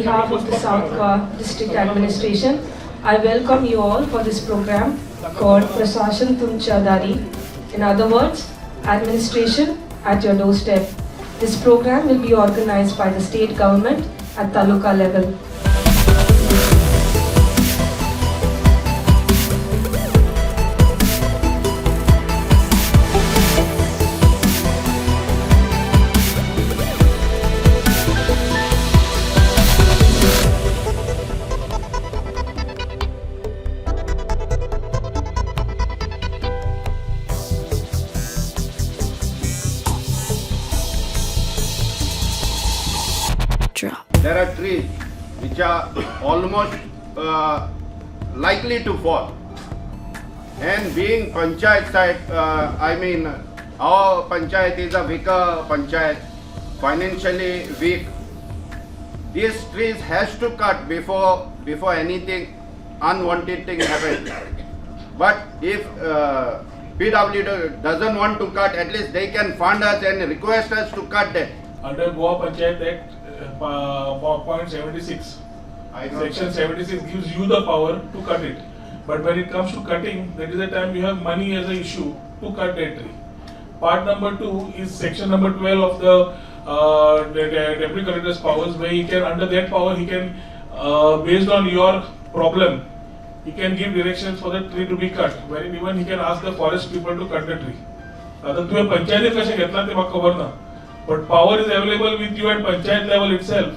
behalf of the South Goa District Administration, I welcome you all for this program called Prashasan Tumcha Dari. In other words, administration at your doorstep. This program will be organized by the state government at taluka level. Drop. There are trees which are almost likely to fall. And being panchayat side, I mean, our panchayat is a weaker panchayat, financially weak. These trees has to cut before anything unwanted thing happens. But if PWD doesn't want to cut, at least they can fund us and request us to cut them. Under Goa Panchayat Act, point 76, I don't- section 76 gives you the power to cut it. But when it comes to cutting, that is the time you have money as an issue to cut that tree. Part number 2 is section number 12 of the deputy collector's powers, where he can, under that power, he can, based on your problem, he can give directions for the tree to be cut, wherein even he can ask the forest people to cut the tree. आतां तुवें पंचायतीत कशें घेतलां तें म्हाका खबर ना, but power is available with you at panchayat level itself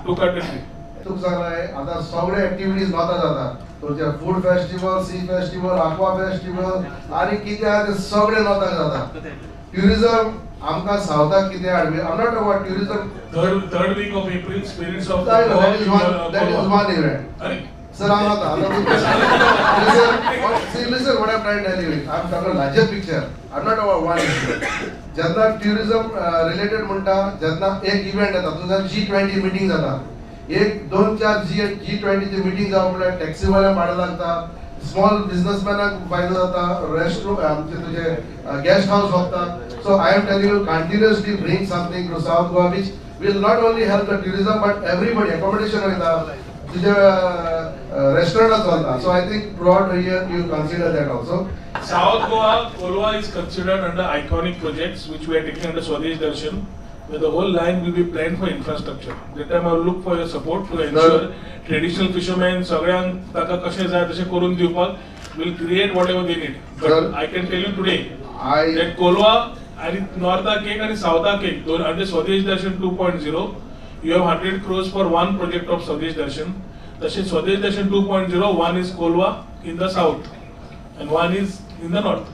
to cut the tree. तुका सांगलाय आतां सगळे एक्टिविटीज नॉर्था जाता, तुमचे food festival, sea festival, aqua festival आनी कितें आहा तें सगळें नॉर्थाक जाता. ट्युरिजम आमकां सावथाक कितें हाडपी, I'm not about tourism. Third week of April, spirits of That is one, that is one event. अरे Sir, हांव आतां listen, listen, what I'm trying to tell you, I'm talking larger picture. I'm not about one issue. जेन्ना tourism related म्हणटा, जेन्ना एक event येता, तुमचा G20 meeting जाता, एक दोन चार G20 meeting जावप म्हणल्यार टॅक्सीवाल्यांक भाडें लागता, स्मॉल बिझनेसमॅनाक फायदो जाता, रेस्टोरंट आमचे तुजे गेस्ट हावस वता. So I am telling you, continuously bring something to South Goa which will not only help the tourism but everybody. Accommodation वयता, तुजे रेस्टोरंट चलता. So I think throughout the year you consider that also. South Goa, Kolwa is considered under iconic projects which we are taking under Swadesh Darshan, where the whole line will be planned for infrastructure. That time I will look for your support to ensure traditional fishermen, सगळ्यांक ताका कशें जाय तशें करून दिवपाक will create whatever they need. But Sir, I can tell you today I that Kolwa आनी नॉर्थाक एक आनी सावथाक एक दोन under Swadesh Darshan 2.0 you have 100 crores for one project of Swadesh Darshan. तशें Swadesh Darshan 2.0, one is Kolwa in the south and one is in the north.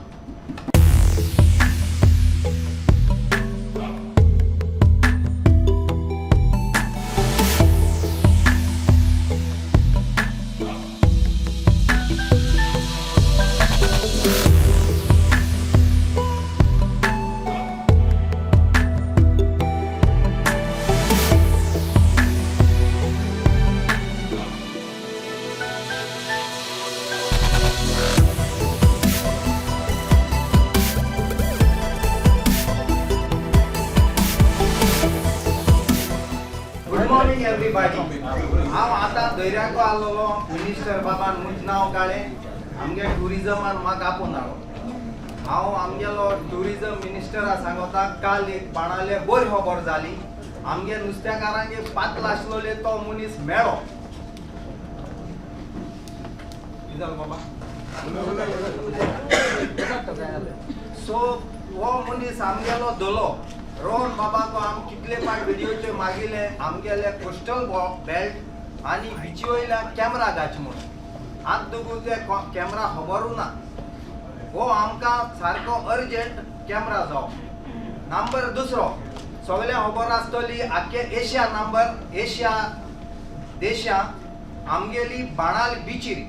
Good morning everybody. हांव आतां दर्याको आसलेलो, मिनिस्टर बाबान म्हजें नांव काडलें, आमगे ट्युरिजमान म्हाका आपोवन हाडलो. हांव आमगेलो ट्युरिजम मिनिस्टरा सांगता, काल एक बाणाले बरी खबर जाली, आमगे नुस्त्याकारांगे पातल आसलेले तो मनीस मेळ्ळो. कितें जालें बाबा? सो हो मनीस आमगेलो धलो रोहन बाबाको आम कितले पाट व्हिडियोचे मागिले, आमगेले कोस्टल बेल्ट आनी बिची वयल्या कॅमरा घाच म्हूण. आत दोगून ते कॅमरा खबरूय ना. हो आमकां सारको अर्जंट कॅमरा जावो. नंबर दुसरो, सगळ्यांक खबर आसतली आख्खे एशिया नंबर, एशिया देशां आमगेली बाणाल बिचीर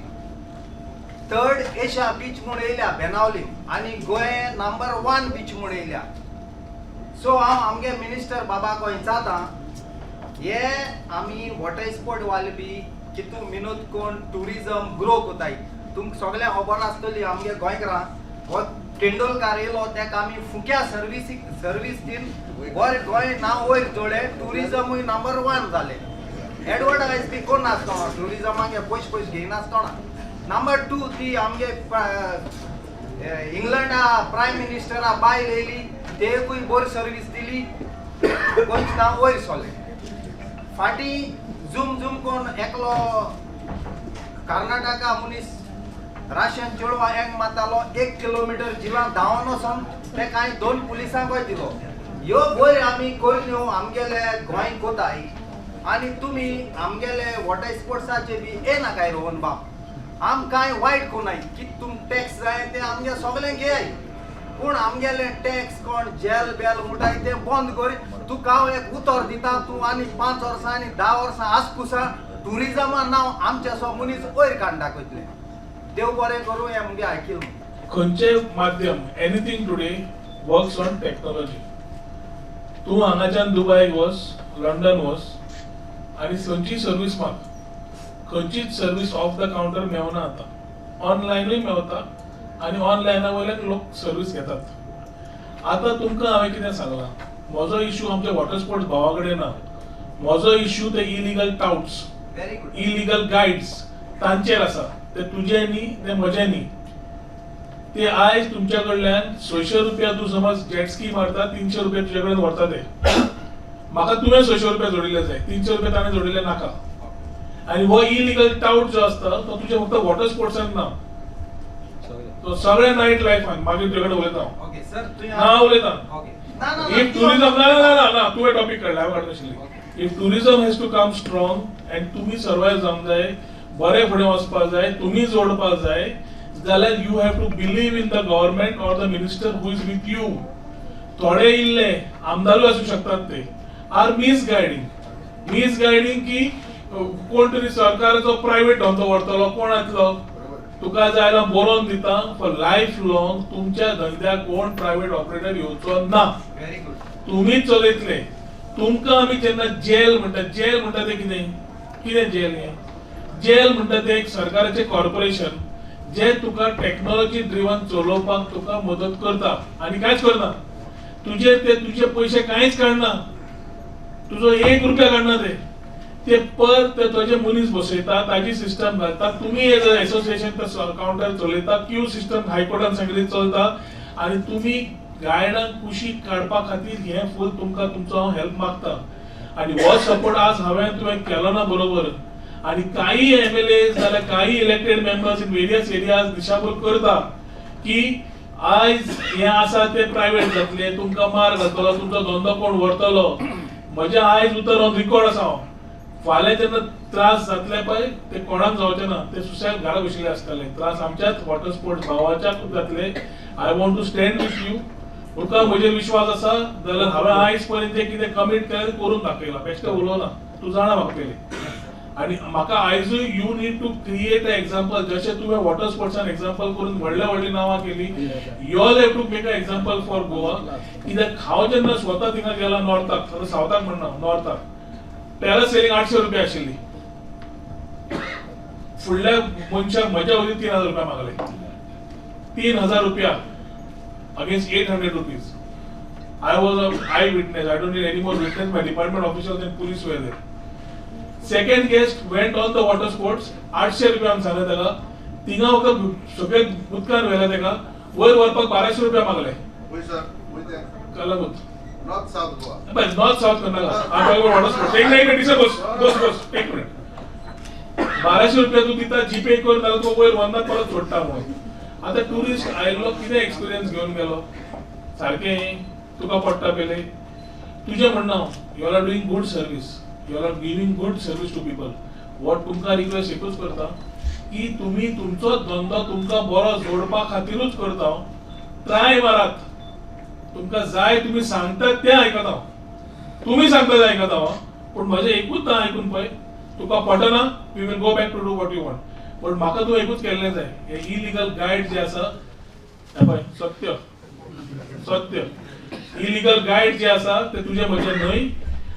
थर्ड एशिया बीच म्हूण येयल्या बेनावली, आनी गोंय नंबर 1 बीच म्हूण येयल्या. सो हांव आमगे मिनिस्टर बाबाक विचारता, हे आमी वॉटर स्पोर्ट वाले बी कितू मिनत कोण ट्युरिजम ग्रो कोताय. तुमकां सगळ्यांक खबर आसतली आमगे गोंयकारांक हो तेंडुलकार येयलो तेका आमी फुक्या सर्वीस दिवन बरें गोंय नांव वयर जोडलें, ट्युरिजमूय नंबर 1 जालें. एडवर्टायज बी करनासतना, ट्युरिजमाक पयशे पयशे घेयनासतना. नंबर टू, ती आमगे इंग्लंडा प्रायम मिनिस्टरा बायल येयली, तेकूय बरी सर्वीस दिली, गोंयचें नांव वयर सरलें. फाटीं झूम झूम कोन्न एकलो कर्नाटका मनीस राशन चेडवा एक मारतालो, 1 किलोमिटर जिवान धांवन वचोन ते कांय दोन पुलिसांकूय दिलो. ह्यो बऱ्यो आमी करन्यो आमगेले गोंय कोताय आनी तुमी आमगेले वॉटर स्पोर्ट्साचे बी येनाकाय. रोहन बाब, आम कांय वायट कोनाय. कित तुम टॅक्स जाय ते आमगे सगळें घेयाय, पूण आमगेले टॅक्स कोण जेल बेल मुटाय ते बंद कर. तुका हांव एक उतर दिता, तूं आनी 5 वर्सां आनी 10 वर्सां आसपुसा ट्युरिजमा नांव आमचे सो मनीस वयर काडून दाखयतले. देव बरें करूं, हें मुगे आयकिल. खंयचे माध्यम, anything today works on technology. तूं हांगाच्यान दुबय वच, लंडन वच आनी खंयची सर्वीस माग, खंयचीच सर्वीस ऑफ the counter मेवना. आतां ऑनलायनूय मेवता आनी ऑनलायना वयल्यान लोक सर्वीस घेतात. आतां तुमकां हांवें कितें सांगलां, म्हजो इशू आमच्या वॉटर स्पोर्ट्स भावा कडेन ना. म्हजो इशू ते illegal touts, very good. Illegal guides तांचेर आसा. ते तुजे न्ही, ते म्हजे न्ही. ते आयज तुमच्या कडल्यान 600 रुपया, तूं समज जेटस्की मारता, 300 रुपया तुजे कडेन व्हरता ते. म्हाका तुवें 600 रुपया जोडिल्ले जाय, 300 रुपया ताणें जोडिल्ले नाका. आनी हो इलिगल टाउट जो आसता तो तुजे फक्त वॉटर स्पोर्ट्सान ना, तो सगळ्या नायट लायफान. मागीर तुजे कडेन उलयता हांव. ओके सर, तुवें ना, उलयता. ओके, ना ना. If tourism, ना ना ना ना, तुवें टॉपिक काडला, हांवें काडनाशिल्ली. If tourism has to come strong and तुमी सर्वायव जावंक जाय, बरे फुडें वचपाक जाय, तुमी जोडपाक जाय जाल्यार you have to believe in the government or the minister who is with you. थोडे इल्ले आमदारूय आसूं शकतात, ते आर मिसगायडींग, मिसगायडींग की कोण तरी सरकाराचो प्रायवेट धंदो व्हरतलो, कोण येतलो. तुका जाय जाल्यार बरोवन दिता, फॉर लायफ लॉंग तुमच्या धंद्याक कोण प्रायवेट ऑपरेटर येवचो ना. Very good. तुमीच चलयतले. तुमकां आमी जेन्ना जेल म्हणटा, जेल म्हणटा ते कितें? कितें जेल हें? जेल म्हणटा ते एक सरकाराचें कॉर्पोरेशन जे तुका टॅक्नॉलॉजी ड्रिवन चलोवपाक तुका मदत करता आनी कांयच करना. तुजे ते तुजे पयशे कांयच काडना, तुजो 1 रुपया काडना. ते ते पर ते तुजे मनीस बसयता, ताजी सिस्टम घालता. तुमी एज अ एसोसिएशन ते कावंटर चलयता. क्यू सिस्टम हायकोर्टान सांगिल्ली चलता आनी तुमी गायडांक कुशीक काडपा खातीर हें फूल तुमकां तुमचो हांव हेल्प मागता आनी हो सपोर्ट आज हांवें तुवें केलो ना बरोबर. आनी काही एमएलए जाल्यार काही elected members in various areas दिशाभूल करता की आयज हें आसा ते प्रायवेट जातले, तुमकां मार घालतलो, तुमचो धंदो कोण व्हरतलो. म्हजें आयज उतर ऑन रिकॉर्ड आसा हांव. फाल्यां जेन्ना त्रास जातले पळय, ते कोणाक जावचे ना, ते सुसेग घरा बशिल्ले आसतले. त्रास आमच्याच वॉटर स्पोर्ट्स भावाच्याच जातले. I want to stand with you. तुका म्हजेर विश्वास आसा जाल्यार हांवें आयज पर्यंत जें कितें कमीट केलें तें करून दाखयलां. बेश्टें उलोवना, तूं जाणा म्हाका पयलीं. आनी म्हाका आयजूय you need to create a example. जशें तुवें वॉटर स्पोर्ट्सान एक्झाम्पल करून व्हडले व्हडली नांवां केली, you all have to make a example for Goa. कित्याक हांव जेन्ना स्वता थिंगा गेला नॉर्थाक, आतां सावथाक म्हणना, नॉर्थाक पॅरासेलिंग 800 रुपया आशिल्ली. फुडल्या मनशाक म्हज्या वयली 3000 रुपया मागले. 3000 रुपया against ₹800. I was a eye witness. I don't need any more witness. My department officials and police were there. Second guest went on the water sports. 800 रुपया आमी सांगले ताका. थिंगा फक्त सगळे उदकान व्हेले ताका, वयर व्हरपाक 1200 रुपया मागले. Who sir? Who is there? Calangute. North South Goa. Bus, north south करनाका. हांव वॉटर स्पोर्ट्स. एक मिनिट, बस बस बस, एक मिनिट. 1200 रुपया तूं दिता, जीपे कर, नाल्यार तुका वयर व्हरना, परत सोडटा म्हणून. आतां ट्युरिस्ट आयलो, कितें एक्सपिरियन्स घेवन गेलो? सारकें तुका पडटा पयले. तुजें म्हणणं, you are doing good service, you are giving good service to people. What तुमकां रिक्वेस्ट एकूच करता की तुमी तुमचो धंदो तुमकां बरो जोडपा खातीरूच करता. ट्राय मारात. तुमकां जाय तुमी सांगतात तें आयकता हांव, तुमी सांगता तें आयकता हांव, पूण म्हजें एकूच ना आयकून पळय. तुका पटना, we will go back to do what you want, पण म्हाका तूं एकूच केल्लें जाय. हे इलिगल गायड जे आसा, हे पळय, सत्य सत्य इलिगल गायड जे आसा ते तुजे म्हजे न्हय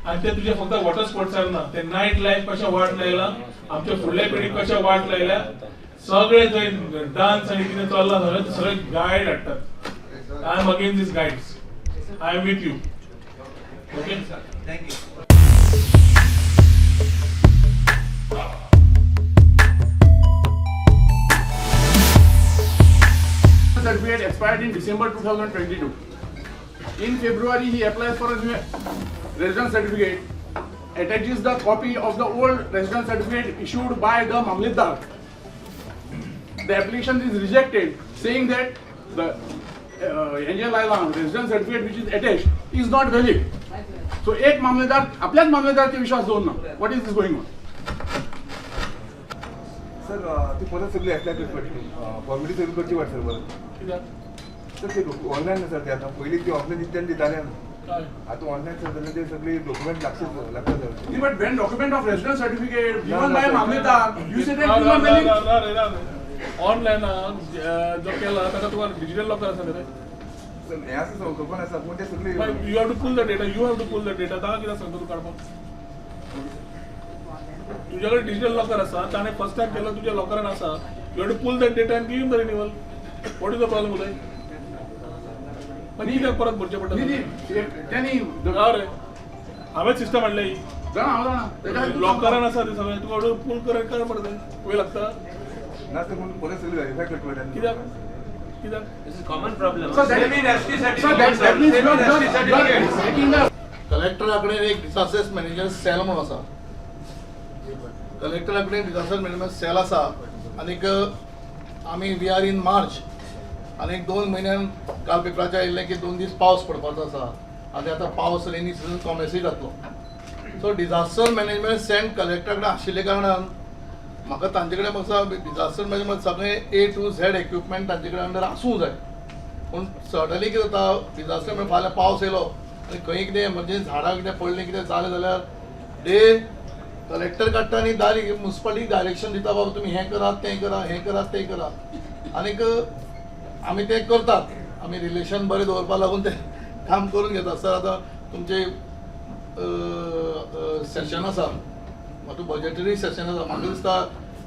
आनी ते तुजे फक्त वॉटर स्पोर्ट्सार ना, ते नायट लायफ कशें वाट लायला, आमच्या फुडल्या पिढीक कशें वाट लायल्या. सगळे थंय डान्स आनी कितें चल्लां सगळें, सगळे गायड हाडटात. I am against this guides. I am with you, okay? Thank you. Certificate expired in December 2022. In February, he applies for a new residence certificate, attaches the copy of the old residence certificate issued by the Mamlatdar. The application is rejected, saying that the Angel Island residence certificate which is attached is not valid. So, एक मामलेदार आपल्याच मामलेदारचे विश्वास दवरना. What is this going on? Sir, ती परत सगळी apply करची पडटली, formality सगळी करची पडटली सर परत. सर ते ऑनलायन ना सर, ते आतां पयलीं ती ऑफलायन इतल्यान दिताले न्हू, आतां ऑनलायन सर जाल्यार ते सगळी डॉक्युमेंट लागचे लागता sir. But when document of residence certificate ना, given ना, by sir. Mamlatdar, you say that is not valid. ऑनलायनान जो केला ताका तुका डिजिटल लॉकर आसा रे. सर हें आसा सर, खबर आसा पूण ते सगळी You have to pull the data, you have to pull the data. ताका कित्याक सांगता तूं काडपाक? तुज्या कडेन डिजिटल लॉकर आसा, ताणें फर्स्ट टायम केलो, तुज्या लॉकरान आसा. You have to pull that data and give him the renewal. What is the problem Uday? मागीर कित्याक परत भरचें पडटा? न्ही, त्यांनी हय रे, हांवें सिस्टम हाडल्या ही. जाणा, हांव जाणा. लॉकरान आसा ते सगळें, तुका पूल कर काय पडटा, वेळ लागता. ना सर, पूण परत सगळी व्हेरीफाय करची पडटा. कित्याक कित्याक? This is common problem. So that, so that means you are taking the कलेक्टरा कडेन एक डिझास्टर मॅनेजमेंट सेल म्हणून आसा. कलेक्टरा कडेन डिझास्टर मॅनेजमेंट सेल आसा आनीक आमी we are in मार्च आनी 2 म्हयन्यान काल पेपराचेर आयिल्लें की 2 दीस पावस पडपाचो आसा आनी आतां पावस रेनी सिजन कॉमेसूय जातलो. सो डिझास्टर मॅनेजमेंट सेल कलेक्टरा कडेन आशिल्ल्या कारणान म्हाका तांचे कडेन म्हाका डिझास्टर मॅनेजमेंट सगळें ए टू झेड इक्विपमेंट तांचे कडेन अंडर आसूंक जाय. पूण सडनली कितें जाता, डिझास्टर म्हणजे फाल्यां पावस येयलो आनी खंय कितें एमर्जन्सी झाडां कितें पडलीं कितें जालें जाल्यार ते कलेक्टर काडटा आनी दारी मुन्सिपालिटीक डायरेक्शन दिता, बाबा तुमी हें करात तें करा, हें करात तें करा. आनीक आमी तें करतात, आमी रिलेशन बरें दवरपा लागून तें काम करून घेतात. सर आतां तुमचें सेशन आसा, म्हाका बजटरी सेशन आसा, म्हाका दिसता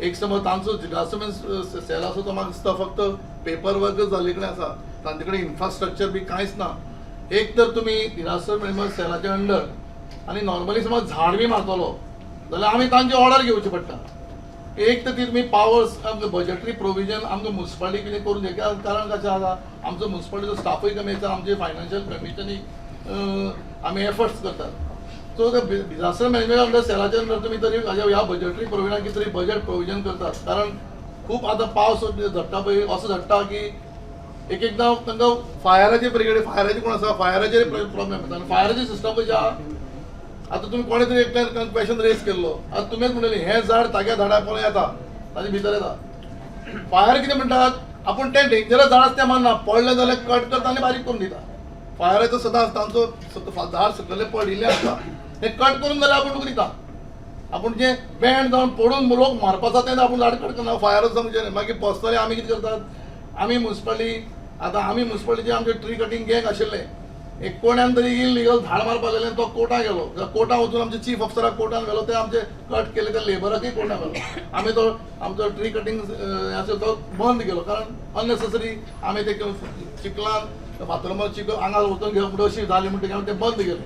एक समज तांचो डिझास्टर सेल आसा तो म्हाका दिसता फक्त पेपर वर्कच जाल्ले कडेन आसा, तांचे कडेन इन्फ्रास्ट्रक्चर बी कांयच ना. एक तर तुमी डिझास्टर मॅनेजमेंट सेलाच्या अंडर आनी नॉर्मली समज झाड बी मारतलो जाल्यार आमी तांची ऑर्डर घेवची पडटा. एक तर ती तुमी पावर्स आमकां बजटरी प्रोविजन आमकां मुन्सिपालिटी कितें करून दी, कारण कशें आसा आमचो मुन्सिपालिटीचो स्टाफूय कमी आसा, आमचे फायनान्शियल कंडिशनूय आमी एफर्ट्स करतात. सो ते डिझास्टर मॅनेजमेंट अंडर सेलाच्या अंडर तुमी तरी ह्या बजटरी प्रोविजनाक कितें तरी बजट प्रोविजन करतात. कारण खूब आतां पावस झडटा पळय, असो झडटा की एक एकदां तांकां फायराचे ब्रिगेड, फायराचे कोण आसा, फायराचेर प्रॉब्लेम येता. आनी फायराची सिस्टम कशी आहा, आतां तुमी कोणें तरी एकल्यान क्वेशन रेज केल्लो, आतां तुमीच म्हणलें हें झाड ताग्या झाडा पोंदा येता, ताजे भितर येता. फायर कितें म्हणटात, आपूण तें डेंजरस झाड आसा तें मानना, पडलें जाल्यार कट करता आनी बारीक करून दिता. फायराचो सदांच तांचो झाड सकयलें पडिल्लें आसता, तें कट करून जाल्यार आपूण तुका दिता. आपूण जें बँड जावन पडून लोक मारपाचो तें आपूण झाड कट करना, फायराचो समजें. मागीर बसतले आमी कितें करतात, आमी मुन्सिपालिटी आतां आमी मुन्सिपालिटीचे आमचे ट्री कटींग गँग आशिल्लें, एक कोणान तरी इलिगल झाड मारपाक लागलें, तो कोर्टान गेलो, कोर्टान वचून आमचे चीफ ऑफिसराक कोर्टान व्हेलो, ते आमचे कट केले त्या लेबराकूय कोर्टान व्हेलो. आमी तो आमचो ट्री कटींग आसा तो बंद केलो, कारण अननेसेसरी आमी ते चिखलान फातरान चिखल आंगार वचून घेवप म्हणटा अशी जाली म्हणटकीर आमी तें बंद केलें.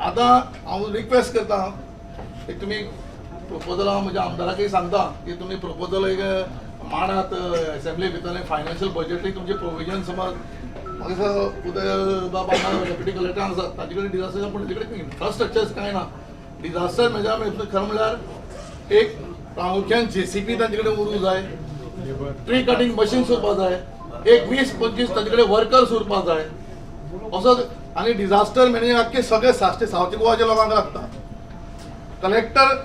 आतां हांव रिक्वेस्ट करता एक तुमी प्रपोजल, हांव म्हज्या आमदाराकय सांगता की तुमी प्रपोजल एक मांडात एसेंब्ली भितर, फायनान्शियल बजटरी तुमचें प्रोविजन समज म्हाका दिसता उदय बाब हांगा डेप्युटी कलेक्टर आसा, ताचे कडेन डिझास्टर, पूण ताचे कडेन इन्फ्रास्ट्रक्चर कांय ना. डिझास्टर मॅनेजमेंट खरें म्हणल्यार एक प्रामुख्यान जेसीबी तांचे कडेन उरूंक जाय, ट्री कटींग मशीन्स उरपाक जाय, एक 20-25 तांचे कडेन वर्कर्स उरपाक जाय असो. आनी डिझास्टर मॅनेजमेंट आख्खे सगळे साश्टी सावथ गोवाच्या लोकांक लागता. कलेक्टर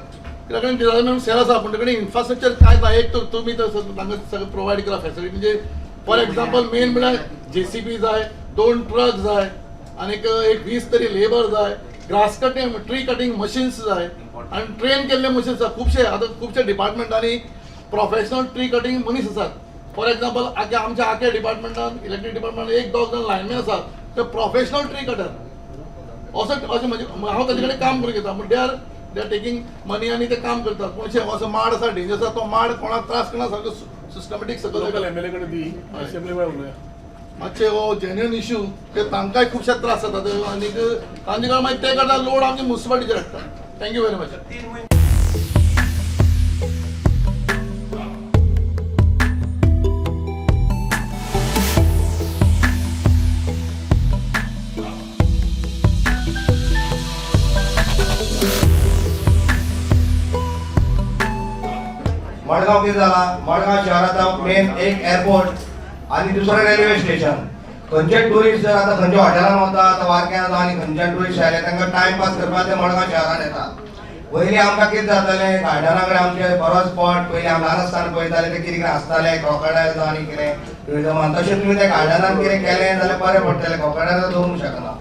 कडेन डिझास्टर सेल आसा, पूण ताचे कडेन इन्फ्रास्ट्रक्चर कांयच ना. एक तर तुमी तर तांकां सगळें प्रोवायड करा फॅसिलिटी, म्हणजे फॉर एग्जाम्पल मेन म्हळ्यार जेसीबी जाय, 2 ट्रक जाय, आनीक एक 20 तरी लेबर जाय, grass cutting tree cutting machines जाय, आनी ट्रेन केल्ले मशीन्स आसा खुबशे. आतां खुबशे डिपार्टमेंटांनी प्रोफेशनल ट्री कटींग मनीस आसात. फॉर एग्जाम्पल आख्या आमच्या आख्या डिपार्टमेंटान इलेक्ट्रीक डिपार्टमेंटान 1-2 जाण लायनमॅन आसात, ते प्रोफेशनल ट्री कटर असो अशें म्हणजे हांव ताचे कडेन काम करून घेता, पूण they are taking money आनी ते काम करतात. पूण अशें असो माड आसा डेंजर आसा, तो माड कोणाक त्रास करना, सारको सिस्टमॅटीक सकयल लोकल एमएलए कडेन दी, असेंब्ली वेळार उलोवया. मातशे हो जेन्युन इशू ते तांकांय खुबशे त्रास जाता आनीक तांचे कडेन मागीर ते करता लोड आमचे मुन्सिपालिटीचेर हाडटा. Thank you very much. Madgaon कितें जाला, मडगांव शहर आतां मेन एक एअरपोर्ट आनी दुसरें रेल्वे स्टेशन. खंयचे टुरिस्ट जर आतां खंयच्या हॉटेलान वता, आतां वारक्यान जावं आनी खंयच्यान टुरिस्ट आयले, तांकां टायमपास करपाक ते मडगांव शहरान येता. पयलीं आमकां कितें जातालें, गार्डना कडेन आमचे बरो स्पॉट, पयलीं आमी ल्हान आसतना पळयताले ते कितें कितें आसताले, क्रोकडायल जावं आनी कितें टुरिजमान. तशें तुमी त्या गार्डनान कितें केलें जाल्यार बरें पडटलें. क्रोकडायल दवरूंक शकना,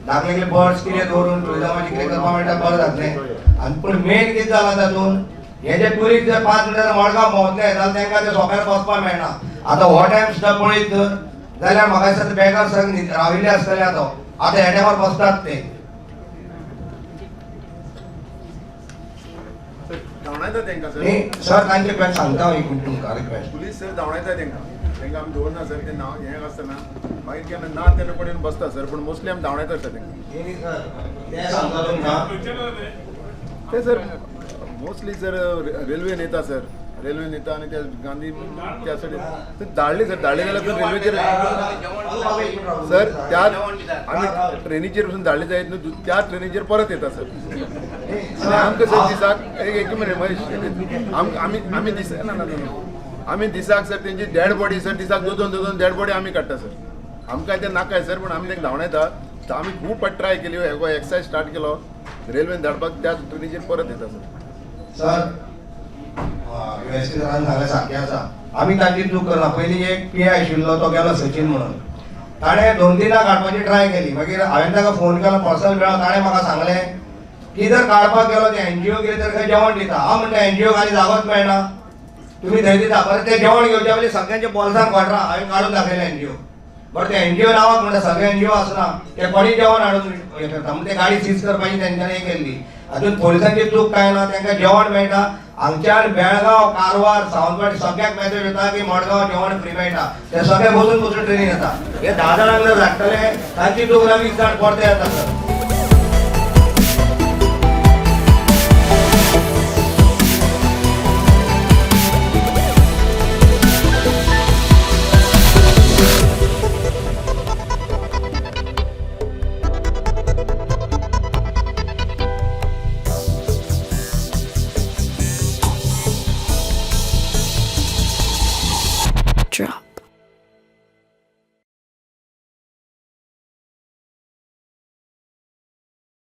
धाकले बर्ड्स कितें दवरून टुरिजमाचें कितें करपाक मेळटा, बरें जातलें. आनी पूण मेन कितें जालां तातूंत, हे जे टुरिस्ट जर 5 मिनटां मडगांव भोंवतले जाल्यार तांकां ते सोंप्यार बसपाक मेळना. आतां हो टायम सुद्दां पळयत जर जाल्यार म्हाका दिसता बेकार सगळे राविल्ले आसतले. आतां आतां ह्या टायमार बसतात ते. धांवडायता तेंकां सर. न्ही सर, तांचे पळय सांगता हांव एक मिनट तुमकां रिक्वेस्ट. पुलीस सर धांवडायता तेंकां, तेंकां आमी दवरना सर. ते नांव हें आसतना मागीर केन्ना ना तेन्ना कोण येवन बसता सर, पूण मोस्टली आमी धांवडायता सर तेंकां. न्ही सर, तें सांगता तुमकां. ते सर मोस्टली सर रेल्वेन येता सर, रेल्वेन येता आनी ते गांधी त्या सायडीन ते धाडले सर. धाडले जाल्यार सर रेल्वेचेर सर त्या आमी ट्रेनीचेर पसून धाडले जायत न्हू, त्या ट्रेनीचेर परत येता सर. आनी आमकां सर दिसाक एक एक मिनीट महेश, आमी आमी दिसा ना ना ना आमी दिसाक सर तेंची डेड बॉडी सर दिसाक दोन दोन दोन डेड बॉडी आमी काडटा सर. आमकां तें नाकाय सर, पूण आमी तेंकां धांवडायता. आमी खूब फावट ट्राय केली, हो एक्सरसायज स्टार्ट केलो रेल्वेन धाडपाक, त्याच ट्रेनीचेर परत येता सर. सर एस पी सरान सांगलें सारकें आसा, आमी तांची चूक करना. पयलीं एक पी I आशिल्लो तो गेलो सचीन म्हणून, ताणें 2 दिनां काडपाची ट्राय केली. मागीर हांवें ताका फोन केलो, पर्सनल मेळ्ळो, ताणें म्हाका सांगलें की जर काडपाक गेलो ते एनजीओ कितें तर खंय जेवण दिता. हांव म्हणटा एनजीओ आनी जागोच मेळना, तुमी थंय दिता. बरें तें जेवण घेवच्या पयलीं सगळ्यांच्या बोल्सान क्वार्टरां हांवें काडून दाखयलें एनजीओ. बरें ते एनजीओ नांवाक म्हणटा, सगळे एनजीओ आसना, ते कोणी जेवण हाडून हें करता. म्हणून ते गाडी सीज करपाची तेंच्यांनी हें केल्ली. हातूंत पोलिसांची चूक कांय ना, तांकां जेवण मेळटा. हांगच्यान बेळगांव, कारवार, सावंतवाडी सगळ्याक मेसेज येता की मडगांव जेवण फ्री मेळटा. ते सगळे बसून बसून ट्रेनीन येता. हे 10 जाणांक जर धाडटले तांची चूक ना, 20 जाण परते येता सर.